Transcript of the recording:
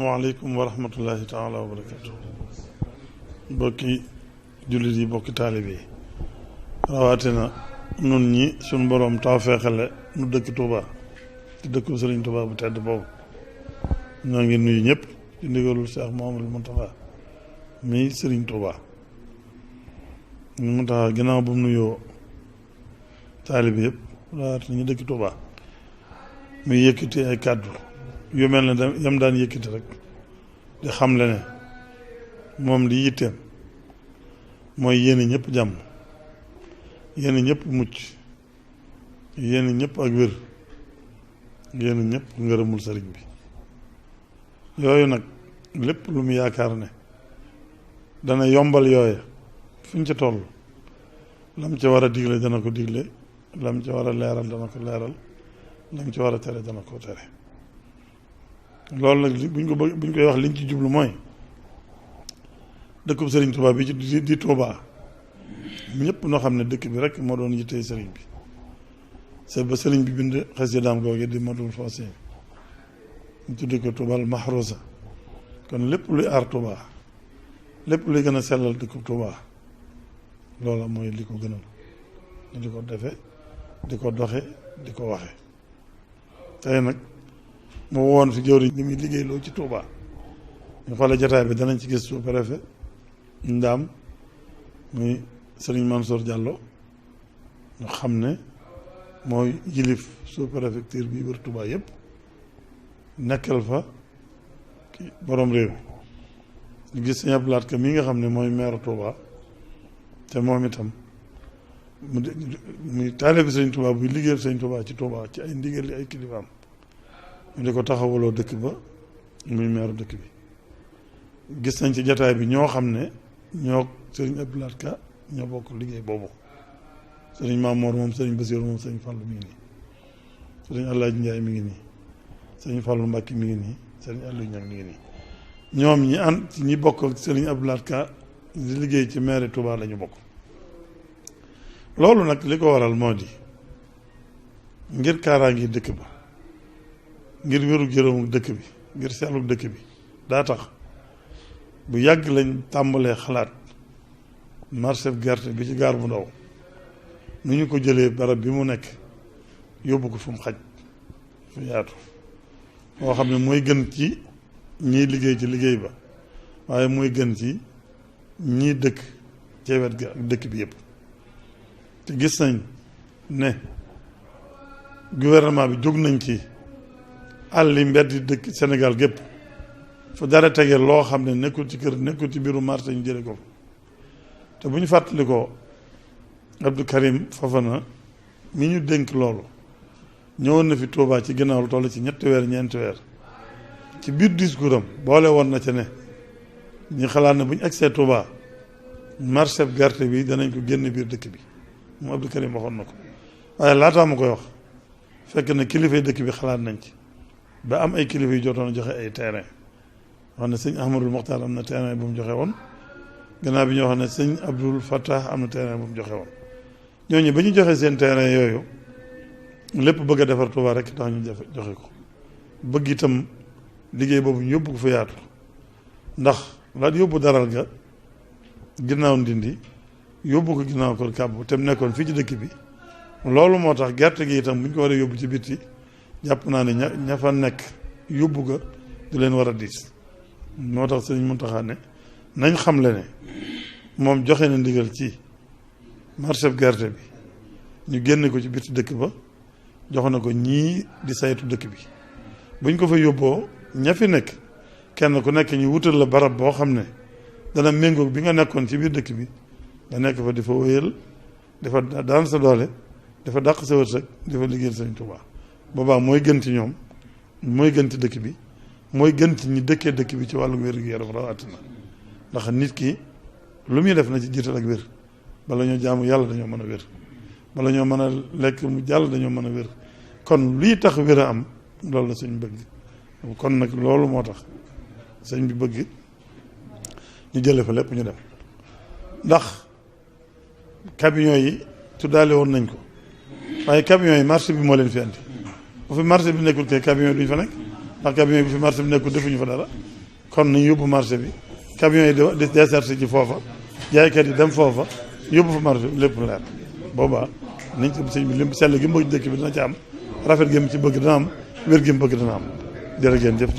waaleykum wa rahmatullahi taala wa barakatu bokki jullit yi bokki taalibe yi rawatina nun ñi suñ boroom tawfeexale nu dëkk Touba ci dëkku Sëriñ Touba bu tedd boobu ñoo ngi nuyu ñëpp ci ndigalul Cheikh Mouhamadou Mountakha mi Sëriñ Touba Mountakha ginnaaw bu mu nuyoo taalibe yëpp rawatina ñu dëkk Touba muy yëkkati ay kàddu yu mel ne yam daan yëkkati rek di xamle ne moom li yitteem mooy yéene ñëpp jàmm yéene ñëpp mucc yéene ñëpp ak wér yéene ñëpp ngërëmul sëriñ bi yooyu nag lépp lu mu yaakaar ne dana yombal yooya fu ñu ca toll lam ca war a digle dana ko digle lam ca war a leeral dana ko leeral lam ca war a tere dana ko tere loolu nag buñ koy wax liñ ci jublu mooy dëkkub Sëriñ Touba bi ci di Touba ñëpp noo xam ne dëkk bi rek moo doon yittee sëriñ bi c'est ba sëriñ bi bind xasidaam googu di Matlabul Fawzayni ñu tudde ko Touba Mahrousa kon lépp luy aar Touba lépp luy gën a sellal dëkkub Touba loola mooy li ko gënal ñu di ko defe di ko doxe di ko waxe tey nag mu woon fi jëwriñ ñi muy liggéeyloo ci Touba ñu xoolee jataay bi danañ ci gis sous-préfet ndaam muy Serigne Mansour Diallo ñu xam ne mooy yilif sous-préfecture bi wër Touba yëpp nekkal fa borom réew ñu gis Sëñ Abdou Lahad Ka mi nga xam ne mooy maire Touba te moom itam muy taalibe Sëñ Touba buy liggéeyal Sëñ Touba ci Touba ci ay ndigal li ay kilifaam ñu di ko taxawaloo dëkk ba muy meeru dëkk bi gis nañ ci jataay bi ñoo xam ne ñoo sëriñ Abdou Lahad Ka ñoo bokk liggéey boobu sëriñ Mamoor moom sëriñ Basiiru moom sëriñ Fallu mi ngi nii sëriñ Alaaji Njaay mi ngi nii sëriñ Fallu Mbàkke mi ngi nii sëriñ Aliou Ñang mi ngi nii ñoom ñi ànd ci ñi bokk ak sëriñ Abdou Lahad Ka di liggéey ci maire Touba la ñu bokk loolu nag li ko waral moo di ngir kaaraangi dëkk ba ngir wéru jërëmu dëkk bi ngir seetlu dëkk bi daa tax bu yàgg lañ tàmbalee xalaat marché gerte bi ci gaar bu ndaw nu ñu ko jëlee barab bi mu nekk yóbbu ko fu mu xaj fu yaatu moo xam ne mooy gën ci ñiy liggéey ci liggéey ba waaye mooy gën ci ñii dëkk ci wet ga ak dëkk bi yëpp te gis nañ ne gouvernement bi jóg nañ ci àlli mbedd dëkk Sénégal gépp fu dara tege loo xam ne nekkul ci kër nekkul ci biiru marché ñu jële ko te bu ñu fàttali ko Abdou Karim Fofana mi ñu dénk loolu ñëwoon na fi Touba ci ginnaaw lu toll ci ñetti weer ñeenti weer ci biir discours am boole woon na ca ne ñu xalaat ne bu ñu agsee Touba marché gerte bi danañ ko génn biir dëkk bi moom Abdou Karim waxoon na ko waaye laataa ma koy wax fekk na kilifay dëkk bi xalaat nañ ci ba am ay kilifa yu jotoon a joxe ay terrain wax ne sëñ Ahmadul Mokhtar am na terrain bu mu joxe woon gannaaw bi ñoo xam ne sëñ Abdul Fattah am na terrain bu mu joxe woon ñooñu ba ñu joxe seen terrain yooyu lépp bëgg a defar Touba rek tax ñu joxe ko bëgg itam liggéey boobu ñu yóbbu ko fa yaatu ndax la yóbbu daral ga ginnaaw ndindi yóbbu ko ginnaaw ko kàbb te mu nekkoon fii ci dëkk bi loolu moo tax gerte gi itam bu ñu ko war a yóbbu ci bitti jàpp naa ne ña fa nekk yóbbu ga du leen war a diis moo tax sëñ Mountakha ne nañ xamle ne moom joxe na ndigal ci marché gerte bi ñu génne ko ci bitti dëkk ba jox na ko ñii di saytu dëkk bi buñ ko fa yóbboo ña fi nekk kenn ku nekk ñu wutal la barab boo xam ne dana méngoog bi nga nekkoon ci biir dëkk bi nga nekk fa di fa wéyal di fa daan sa doole di fa dàq sa wërsëg di fa liggéeyal Sëñ Touba boobaa mooy gën ci ñoom mooy gën ci dëkk bi mooy gën ci ñi dëkkee dëkk bi ci wàllu wér-gu-yaram rawatina ndax nit ki lu muy def na ci jiital ak wér bala ñoo jaamu yàlla dañoo mën a wér bala ñoo mën a lekk mu jàll dañoo mën a wér kon lii tax wér a am loolu la sëñ bëgg kon nag loolu moo tax sëñ bi bëgg ñu jële fa lépp ñu dem ndax camion yi tuddaale woon nañ ko waaye camion yi marché bi moo leen fi andi bu fi marché bi nekkul kay camion yi duñ fa nekk ndax camion yi bu fi marché bi nekkul defuñu fa dara kon nañ yóbbu marché bi camions yi di déserté ci foofa jaaykat yi dem foofa yóbbu fa marché bi lépp leer boobaa nañ ko sëñ bi lim sell gi mu bëgg dëkk bi dina ci am rafet gi mu ci bëgg dina am wér gi mu bëgg dina am jërë ngeen jëf.